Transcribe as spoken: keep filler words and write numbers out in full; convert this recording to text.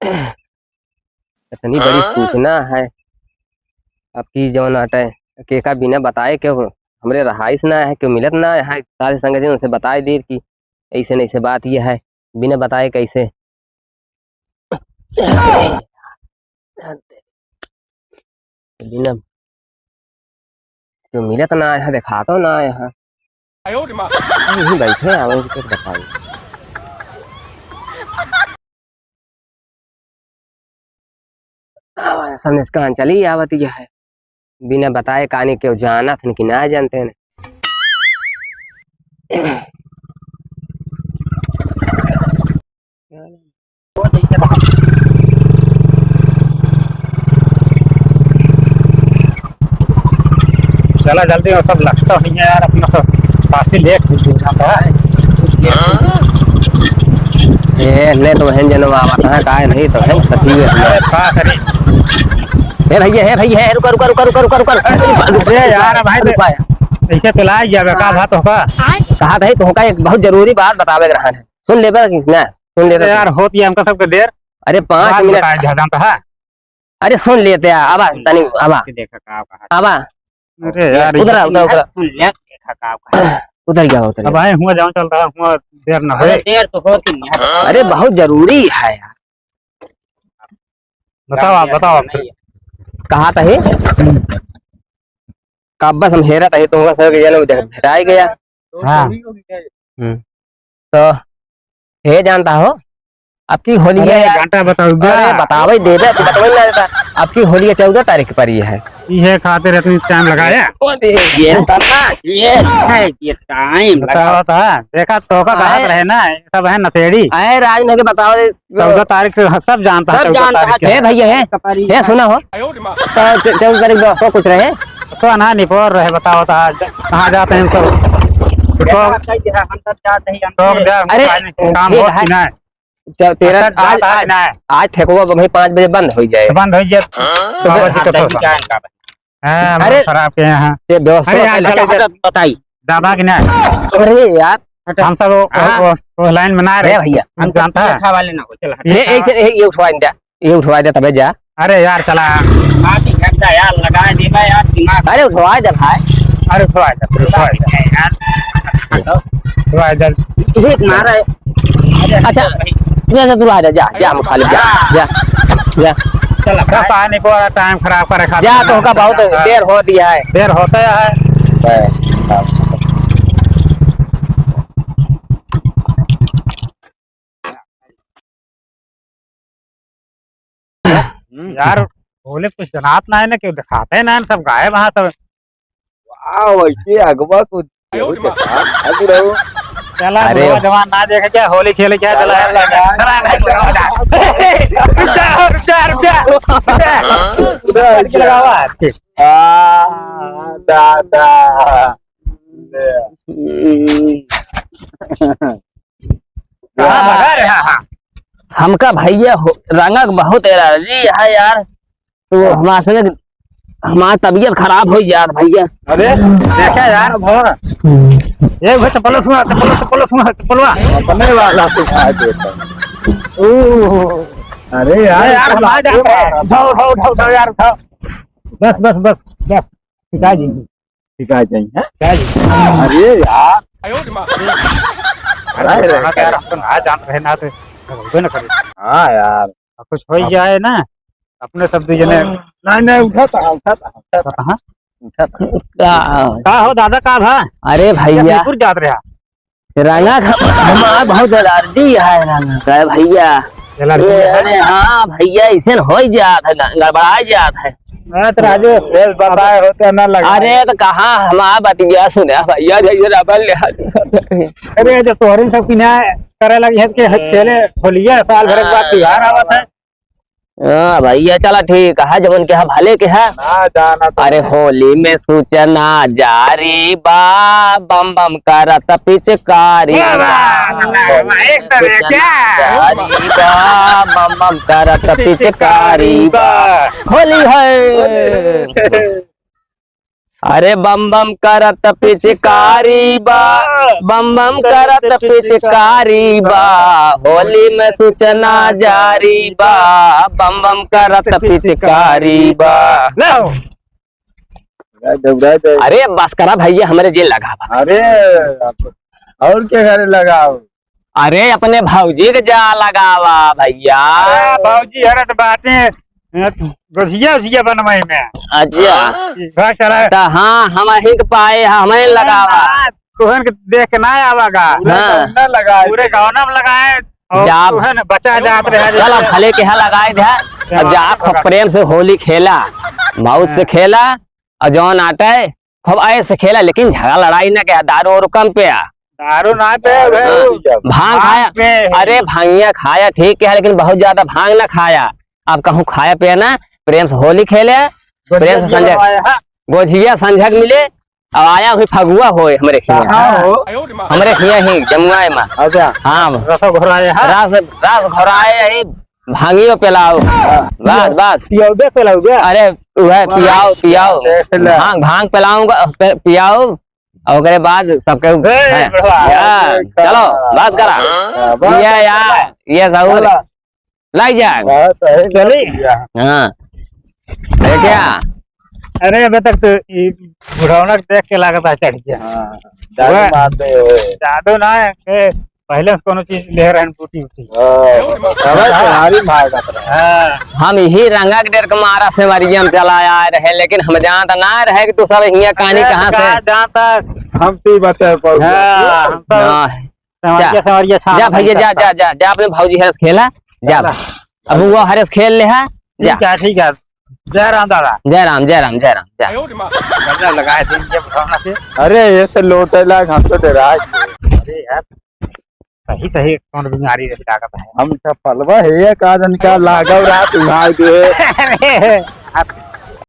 इतनी बड़ी हाँ? सूचना है, अब की जौन आटे, केका बिना बताए केहू हमरे रहाइश ना है, केहू मिलत ना है, सारे संगत जी उनसे बताए दे कि ऐसे नहीं, ऐसे बात ये है, बिना बताए कैसे? बिना तो मिलत ना आया, देखातो ना आया। यहीं बैठे हैं, आवे तो कुछ बताई। आवा, सामने से कान चली आवत यह है। बिना बताए कानी केहू जानत हन कि ना जानते हैं। चला जल्दी, वो सब लगता नहीं है यार, अपना सब फांसी लेट हो गया था। ए, नहीं तो बहन जनवा आवत है, काहे नहीं तो है, सती है। अरे का करी? हे भैया, हे भैया, हे, रुका, रुका, रुका। अरे यार, भाई, रुका यार। ऐसे पिलाए गया, बेकार बात होगा। कहा था, तुमका एक बहुत जरूरी बात बतावे के रहा है। सुन लेबे कि ना? सुन लेबे अरे यार, होत ये हमका सबके देर। अरे, पाँच बात मिनट। बताए जा, जानता है? अरे, सुन लेते हैं, आवा, तनी, आवा। देखा का कहा। आवा। अरे यार, उधर आ, ये उधर, उधर। सुन ले, देखा का कहा। उधर गया, उधर अब गया। आए हुआ जाओ, चल रहा हुआ, देर ना अरे, होए। देर तो होती नहीं है। अरे, बहुत जरूरी है यार। बताओ आप, बताओ आप। कहा था ही? का बस हम हेरा था ही, तो होगा सर, ये लोग देख, भेटाई गया। हाँ। हम्म। तो हे जानता हो, अब की होली अरे, है यार। घंटा बताओ बे। अरे, बतावे देबे, तू बतावे ना देता। अब की होली है चौदह तारीख पर ये है। इहे खातिर इतनी टाइम लगाया। अरे, ये दादा, ये है, ये टाइम लगा। बताओ तो, देखा तो का कहत आए। रहे ना, ये सब है नशेड़ी। आए राज में के बताओ दे। चौदह तारीख से सब जानता है, सब चौदह जानता तारीख है। के। हे भैया, हे, कपारी हे है। सुना हो। तो च-, चौदह तारीख दोस्तों कुछ रहे। तो ना निपोर रहे, बताओ तो आज कहाँ जाते हैं सब? तो हम सब जाते हैं, हम तो अरे, काम ये होत है। कि ना? चल, तेरा अच्छा, आज, जाता है आज, ना? आज ठेकुआ भाई पाँच बजे बंद हो जाए। बंद हो जाए। हाँ। तो बाबा जी हाँ, का दही तो का इनका बा। हाँ, अरे, शराब के यहाँ। ये व्यवस्था अरे, यार, कर ले। हटा, हटा, बताई। दादा की ना। अरे यार। हटा। हम सब वो, हाँ। वो, वो लाइन में ना रहे। अरे भैया। हम जानता है। वाले ना हो, चल हटा। ये, ऐसे, ये, ये उठवा दे, ये उठवा दे तबे जा। अरे यार, चला। आधी घंटा यार लगा देबा यार दिमाग। अरे उठवा दे भाई। अरे उठवा दे, उठवा दे। यार। उठवा दे। एक मारा है। अच्छा, जा, जा, तू आ जा, जा, जा, हम खा ले, जा, जा, जा। चल, अब पानी पूरा टाइम खराब करे खातिर जा, तो का बहुत देर होती है। देर होता है। हम्म। यार, बोले कुछ जनात ना है ना, क्यों दिखाते ना है, सब गायब वहाँ सब। वाह, वैसे अगवा को देखो, देखा, अगुरऊ। चला, अरे। बुढ़वा जवान ना देखे क्या, होली खेले क्या, चला, चला, लगा। चला, चला, चला। रुक जा, रुक जा, रुक जा, रुक जा। रुक जा। लगावा। आ, दादा। कहाँ भगा रहा है? हमका भैया हो-, रंगा के बहुत एलर्जी है यार, तो हमारे से हमार तबीयत खराब हो जात भैया। अरे, देखा यार, भला। हम्म। ए, भाई, चप्पल सुना, चप्पल, चप्पल सुना, चप्पलवा। अपने वाला सुना देता। ओ। अरे यार, अरे यार, हम आ जाते हैं। उठाओ, उठाओ, उठाओ, उठाओ यार, उठाओ। बस, बस, बस, बस। पिताजी। सिखाए जाई, हैं? क्या जी? अरे यार। अरे, अरे, यार, हम तो ना जानत रहे ना, तो होबे ना करे। हाँ यार। अब कुछ हो ही जाए ना, अपने सब दू जने। नहीं, नहीं, उठा था, उठा था, उठा था। कहाँ? उठा था। का? का हो दादा, का भा? अरे भैया। ये कुछ जात रहा। रंगा ख-, हमार बहुत एलर्जी है रंगा का भैया। एलर्जी ए, है? अरे हाँ भैया, ऐसे न हो ही जात है, ग-, गड़बड़ा जात है। हाँ, तो राजू, बेस बताए होते ना लगा। अरे, तो कहाँ हमार बतिया सुने भैया, जैसे रबर ले। अरे, जब तोहरे सब की ना करे लगी है कि खेले होलिया, साल भर एक बार त्योहार आवत है। हाँ भैया, चला ठीक है, जवन के है भले के है। ना जाना तो अरे नहीं। होली में सूचना जारी बा, बम बम करत पिचकारी वाह, बा। वाह, वाह, वाह, एक तरह सूचना क्या? जारी बा, बम बम करत पिचकारी बा। होली है। अरे बम बम करत पिचकारी बा, बम बम करत पिचकारी बा, होली में सूचना जारी बा, बम बम करत पिचकारी बा। ले आओ। अरे बस करा भैया, हमरे जे लगावा। अरे, अब और के घरे लगाओ? अरे, अपने भौजी के जा लगावा भैया। अरे, भौजी हरत बाटे, गोसिया उसिया बनवाई में। अच्छा। घर चला। त हाँ, हम ही के पाए, हमें लगावा। तुहन के देख के ना आवागा। पूरे हाँ। गौना लगाए। पूरे गौना में लगाए। और जा। तुहन बचा जात रहे। चल, अब भले के यहाँ लगाए दे। अब जा, खूब प्रेम से होली खेला, मौज से खेला, और जौन आटे खूब ऐश से खेला, लेकिन झगड़ा लड़ाई ना किया, दारू और कम पिया। दारू ना पिया, हाँ। भांग भांग खाया। पिए। अरे भांगिया खाया ठीक है, लेकिन बहुत ज्यादा भांग ना खाया। अब कहूँ खाया पिया ना, प्रेम से होली खेले, प्रेम से संजय, हाँ। गोझिया संझक मिले, अब आया हुई फगुआ होए हमरे खिया। हाँ हो। हमरे खिया ही जमुआए मा। अच्छा। हाँ। रस घोराए, हाँ। रस, रस घोराए ही, भांगियो पिलाओ। हाँ। बस, बस। पियाओ, दे पिलाओ, दे। अरे, वह पियाओ, पियाओ। देख ले। भांग, भांग पिलाऊंगा, पि-, पियाओ। और ओकरे बाद सबके ए, हैं। बढ़वा। या, अरे, चलो, का बात करा। हाँ, बात ये करा। या, ये जरूर। चला। लाई जाए। हाँ, सही चली। बात है। हाँ। है क्या? अरे, अबे तक तो ई बुढ़ौना के देख के लागत है चढ़ गया। हाँ, जादू वह मारते हुए। जादू ना है, ए, पहले से कोनो चीज ले रहन, टूटी उठी। हाँ, अबे तुम्हारी मार का तरह। हाँ। हम यही रंगा के डर के मारा से मरियम चला आए रहे, लेकिन हम जानत ना रहे कि तू सब हियाँ कहानी अरे, कहाँ से। कहाँ जानता? हम ती बचे पहुँचे। हाँ, हम सब हाँ। संवरिया, जा। संवरिया छान जा भैया, जा, जा, जा, जा, अपने भौजी हरस खेला, जा। चला। अब वो हरस खेल ले है, जा। ठीक है, ठीक है। जय राम दादा। जय राम, जय राम, जय राम, जा। गजब लगाए थे इनके बुढ़ौना से। अरे, ये से लोटे लाग, हम तो डरा गए। अरे यार, सही, सही कौन बीमारी रही लागत है। हम चप्पलवा है, का जन का लागल रहा, तुम्हारे जो है। अरे, आप